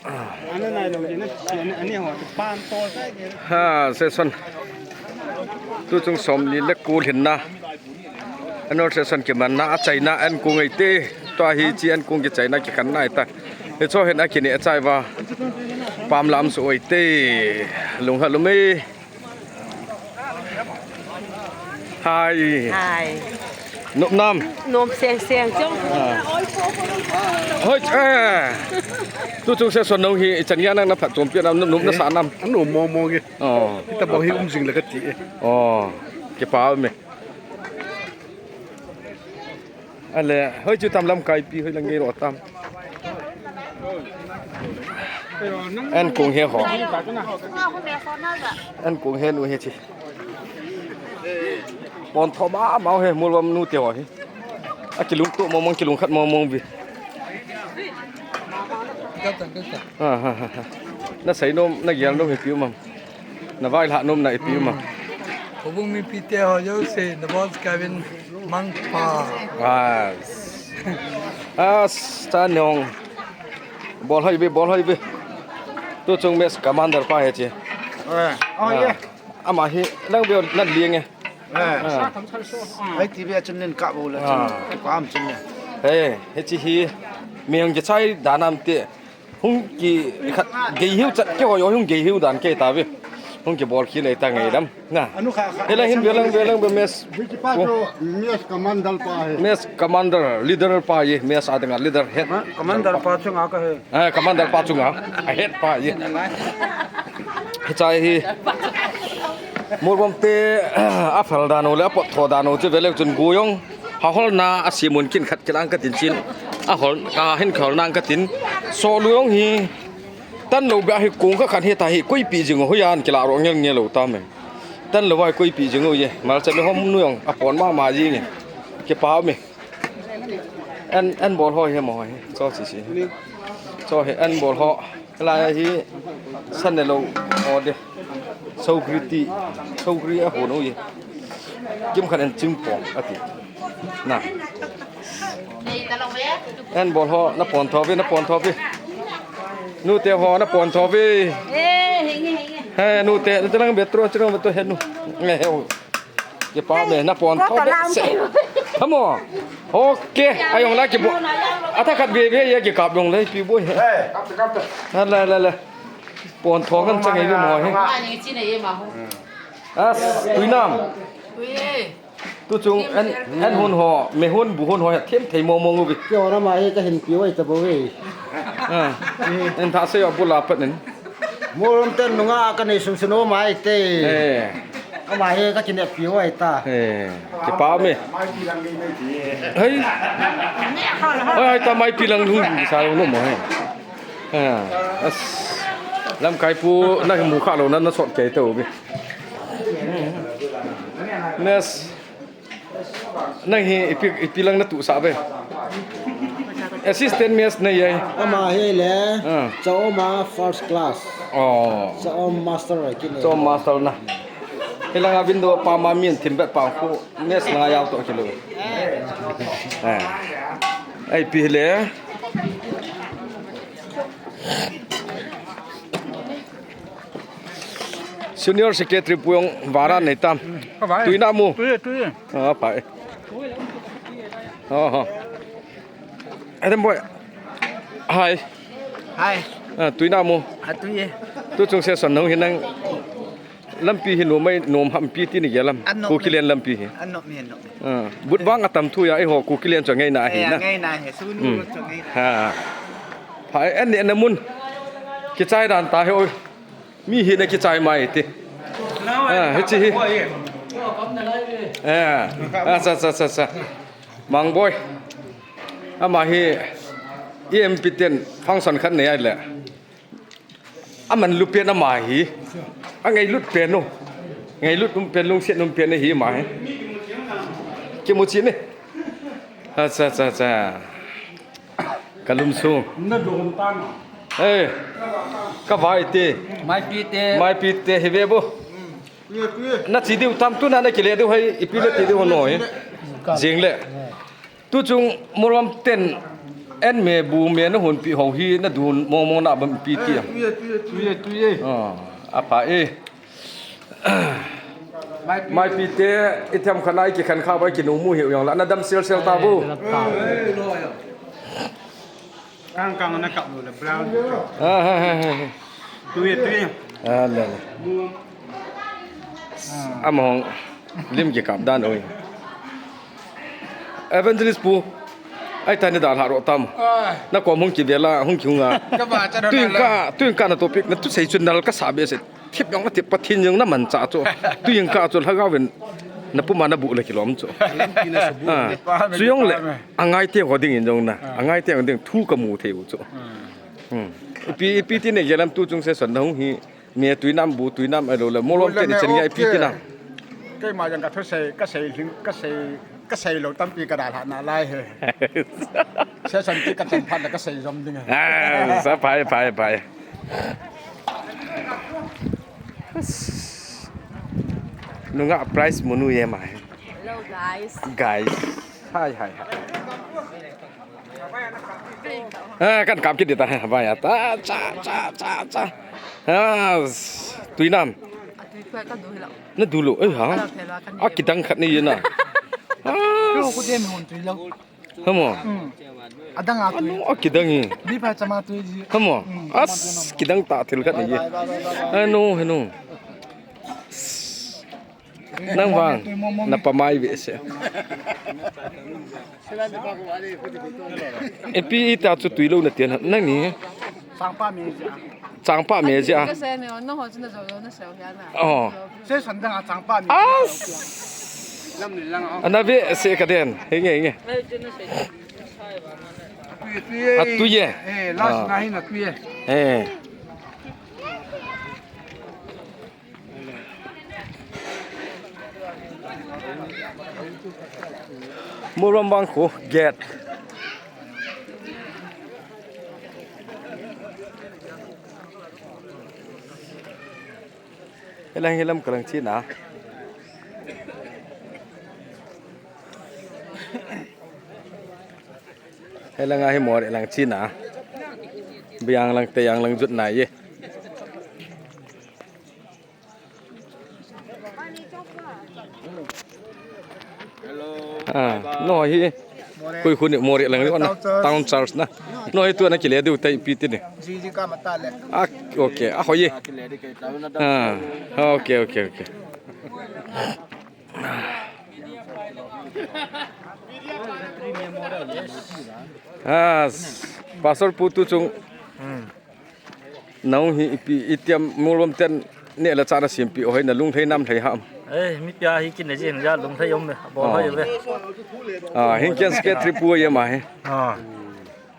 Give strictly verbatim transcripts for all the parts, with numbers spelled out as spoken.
Ana nai lo, ana, ana, ani ho, pan to sa ke. Ha, session. Tuchung somli le ko lhinna. Annual session kimanna, achaina, ankong eite. Tua hiche ankong kichaina kikhenna ahitai. Hicho hin akine achai uva. Pam lam su eite. Lunghalum e. Hi. Hi. Nop nam? Nop seng seng chong. Ah. Hoi, eh. Tuchung session nong hi, ichan geiya nang naphatchompi nam, nop, nop nasa nam? Eh, anom mong mong e. Oh. Hitabang hi um jing le kati e. Oh. Kipa ume. Ale, hoi chu tam lamkaipi, hoi lang gei ro tam. Ankong he ho. Ankong he nu hiche. Pon tho mama he, Molvom nu te ho hi. Akilungto mong mong, kilungkhat mong mong uve. Ha, ha, ha, ha. Nasei nom, nagel nom hi ipi um am? Navailhah nomna ipi um am? Houbung mipi te ho jouse, nabonchauvin mangpha. As. As, cha nong. Bol hoi uve, bol hoi uve. Tuchung match commander pa hiche. Eh, oh, ah, yeah. Ama hi, lang veu, nan liang e. Eh. Ah. Ai, T V a chun nin kap u le chun, ah, kap chun ne. He, hiche hi, mi hung kichai dan am ti. Hung kikhat gei hiu chat kihoi, hung gei hiu dan kei tave. Hung kibol khel le ta ngei lam. Na. Anu kha, kha. Hela hin velang, velang, ve match. Wiki pa chu match commander pa hi. Match commander, leader pa hi, match a dinga leader head. Ma, commander pa chunga ka he. Eh, commander pa chunga. A head pa hi. Hiche hi. Molvom te, a phal dan u le, a pot tho dan u chu veleu chun gu jong. Haholna a simun kin khat kilang katin chin. Ahol, kahin kihol nang katin. Solu jong hi. Tan lou bia hi kong kha khan hita hi koipi jing u, hoiya an kila ro ngel ngel lou tam em. Tan lou vai koipi jing u ye. Malcha le hom nu jong apon mama jing e. Kipa ume. An, an bol ho hi mo hi. Cho chi chi. Cho hi an bol ho. Lai hi san ne lou o de. Sogri ti. Sogri a ho no ye. Kim khan an ching pong ati. Na. An bol ho, na pon tho ve, na pon tho ve. Nu te ho, na pon tho ve. Eh, henge, henge. He, nu te, nu te lang betro, chiro betro he nu. Nge he o. Kipa me, na pon tho ve. Hamo. Okay, ayong la kibo. Ata khat ve ve ya kikap dong le pi boi. He, kap, kap. La, la, la, la. Pon tho kan chang ei mo he. Ani chi na ye ma ho. As, tui nam. Tui e. Tuchung an, an hun ho, me hun, bu hun ho, thim thei mong mong uve. Kio na ma e, kahin piu ai ta bou ve. Ah, en tha se yo bu la pat nen. Molvom ten nunga kanei sum sum u mai te. Eh. Ama hi kakinep piu ai ta. Eh, kipa me. Hei. Hei, hei, ta maipi lang hung sa lo mo he. Ah, as. Lamkai pu na hi mu kha lou na, na sot kei tauve. Match. Nang hi ipi, ipi lang na tu sa ve. Assistant match na ye. Ama hi le. Ah. Chaoma first class. Oh. Chaom master kine. Chaom master na. Hilanga window pa ma min thim bet pa khu match na yau to kilo. Eh. Ai pi le. Senior Secretary pu jong vara nei tam. Ka vai. Tui na mu. Tui, tui. Ah, pai. Oh, oh. Adam boy. Hi. Hi. Ah, tui na mu. Ah, tui e. Tuchung session nong hi nang lampi hi nom mai, nom hampi ti ni ge lam. An nom. Kuki len lampi hi. An nom mi, an nom mi. Ah, but vang atam thu ya, eiho Kuki len chu ngai na hi na. Ngai na hi. Sunu chu ngai na. Ha. Phai, an ni na mun. Kichai dan ta hi oi. Mi hi na kichai mai ti. Ah, hichi hi. Eh, ah, sa, sa, sa, sa. Mang boy. Ama hi E M P ten function khat nei ai le. Aman lu pen ama hi. Angailut pen u. Ngailut um pen, lungset um pen hi ama hi. Kimu chi ni. Acha, acha, acha. Kalum sung. Na dong tang. Eh. Ka vai te. Maipi te. Maipi te hi ve bu. Na chi diu tam tu na na kile diu hai ipi le ti diu noi. Jing le. Tuchung Molvom ten En me bu me na hun pi ho hi na dun mo mo na bam pi ti. Tui e, tui e, tui e. Ah, apa e. Mai pi te, i them khan ai ki khan kha bai ki nu mu hi u jong la na dam sel sel ta bu. Kang kang na kap lo le brown. Ah, ha, ha, ha. Tui e, tui e. Ah, le, le. Amahong lim ki kap dan oi. Evangelist pu. Ai ta ni dal ha ro tam. Na kom hung ki bela, hung ki hung a. Tuin ka, tuin ka na topic na tu sei chun dal ka sa be se. Thip jong na thip Pathen jong na man cha chu. Tuin ka chu lhagao vin na puma na bu le ki lom chu. Ah, chu jong le. Angai te ho ding in jong na. Angai te ho ding thu ka mu thei u chu. Hmm. Ipi, ipi ti ne gelam tu chung se son na hung hi. Me tuinam bu tuinam ai lo le. Molom te ni chen ngai pi ti na. Keima jang ka thusei, ka sei hling, ka sei, ka sei lo tampi ka dalha na lai he. Session ti ka chan phat la ka sei jom ding he. Ah, sa phai, phai, phai. Nunga price munu ye mai. Hello, guys. Guys. Hai, hai, hai. Ah, kan kap kit dita, bai ata, cha, cha, cha, cha. Ah, tuinam. Atui koi ka du hilo. Na du lo, eh, ha? Ka lo thei lo, kan. Ah, kidang khat ni na. Ah. Ko ko dem hon tui lo. Hamo. Hmm. Adang a tui. Ano, ah, kidang hi. Di pa chama tui ji. Hamo. Hmm, as, chama tui na. Kidang ta thil khat ni ji. Bye, bye, bye, bye, bye. Ano, ano. Nang vang, na pamai ve se. Ipi ita chu tui lo na tian nang ni. Changpa me jia. Changpa me jia. Ka se ne, no ho chu na jo lo na se o ya na. Oh. Se san dang a changpa me. As. Lam ni lang o. Ana ve se ka den. Henge, henge. Atui, atui ye. Eh, last na hi na tui ye. Eh. Morom bang khu gate. Elang hilam kalang china. Elang ahi mor elang china. Biang lang te yang lang jut na ye. Ah, no hi. Koi khu ni mori lang ni ona. Town church na. No hi tu na kile du tai pi ti ni. Ji ji ka mata le. Ah, okay. Ah, hoye. Ah, okay, okay, okay. Ah, Pastor pu tu chung. Hmm. Nau hi ipi itiam Molom ten ne la chana simpi o hoi na lunglhei nam lhei ham. Eh, mi pia hi kin ne jin ja lunglhei om me, bol hoi ve. Ah, hin kian secretary pu ye ma he. Ah.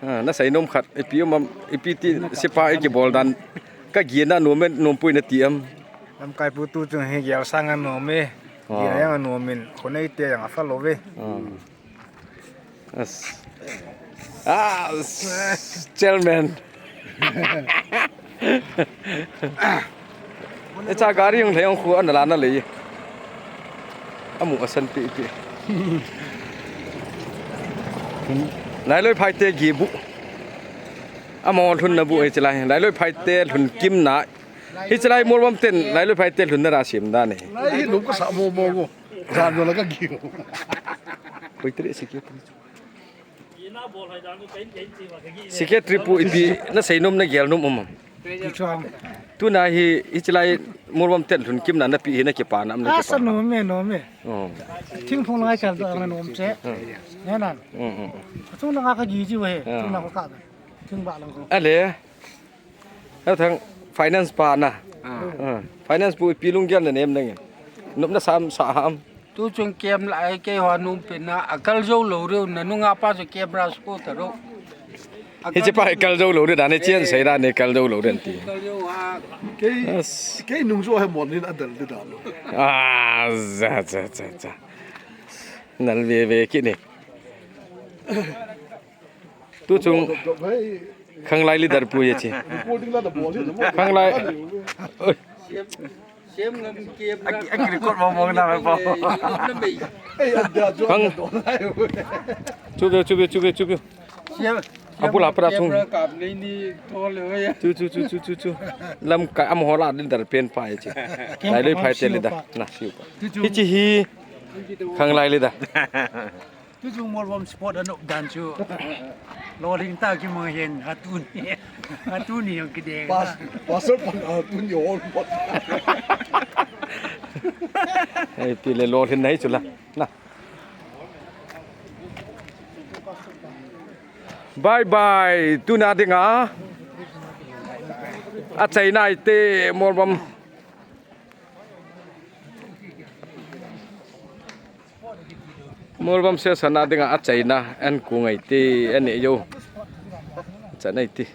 Ah, na sai nom khat ipi um am, ipi ti sipa iki bol dan. Ka gi na nom me nom pui na ti am. Lamkai pu tu chung hi gel sang a nom me. Ah. Gi na yang a nom min, khonei te yang a fa lo ve. Ah. As. Ah, chairman. Echa gari hung lhei hung khu ana la na lei. Amu asan pi pi. Lailoi phai te gi bu. Amo lhun na bu e chilai. Lailoi phai te lhun kim na. Hi chilai Molom ten Lailoi phai te lhun na ra sim da ni. Lai hi lum ka sa mo mo mo. Jan jo la ka gi. Koi tre si ki. Secretary pu ipi na sei nom na gel nom um. Ti chuang. Tuna hi, hi chilai Molom ten lhun kim na na pi hi na kipa na am na kipa. Asa nom me, nom me. Oh. Thingphung lai chal to ang nom che. Hmm. Ne nan. Hmm, hmm, hmm. Chung na nga ka gi ji we. Ah. Chung na ko ka. Chung ba lang ko. Ale. Athang finance pa na. Ah. Ah. Finance pu ipi lunggel na nem nang. Nop na sam sa ham. Tu chung kem lai kei ho num pen na akal jou lou reu na nunga pa chu camera spo ta ro. Hiche pa kal jou lou reu dan ne chen sei dan ne kal jou lou reu ti. Kal jou ha. Kei, kei nung jo he mon nin adal de dan. Ah, ja, ja, ja, ja. Nal ve ve ki ne. Tu chung khanglai leader pu ye chi. Khanglai. Oi. Aki, aki record mo mo na me pa. Khang. Chu be, chu be, chu be, chu be. Abul a pat a chung. Camera kap nei ni thol le ya. Chu, chu, chu, chu, chu, chu. Lamkai amaho la din dar pen pa e chi. Lailoi phai te le da. Na siu pa. Chu, chu. Hichi hi khang lai le da. Chu chu Molvom sport anop dan chu. Lolhing ta kimu hin hatuni. Hatuni jong kideng. Pas, pastor pan hatuni hol pot. Ei, ti le lolhing nai chu la. Na. Bye bye. Tuna dinga. Achaina ite Molvom. Molvom session a dinga achaina an ku ngai ti an ne yo. Achaina iti.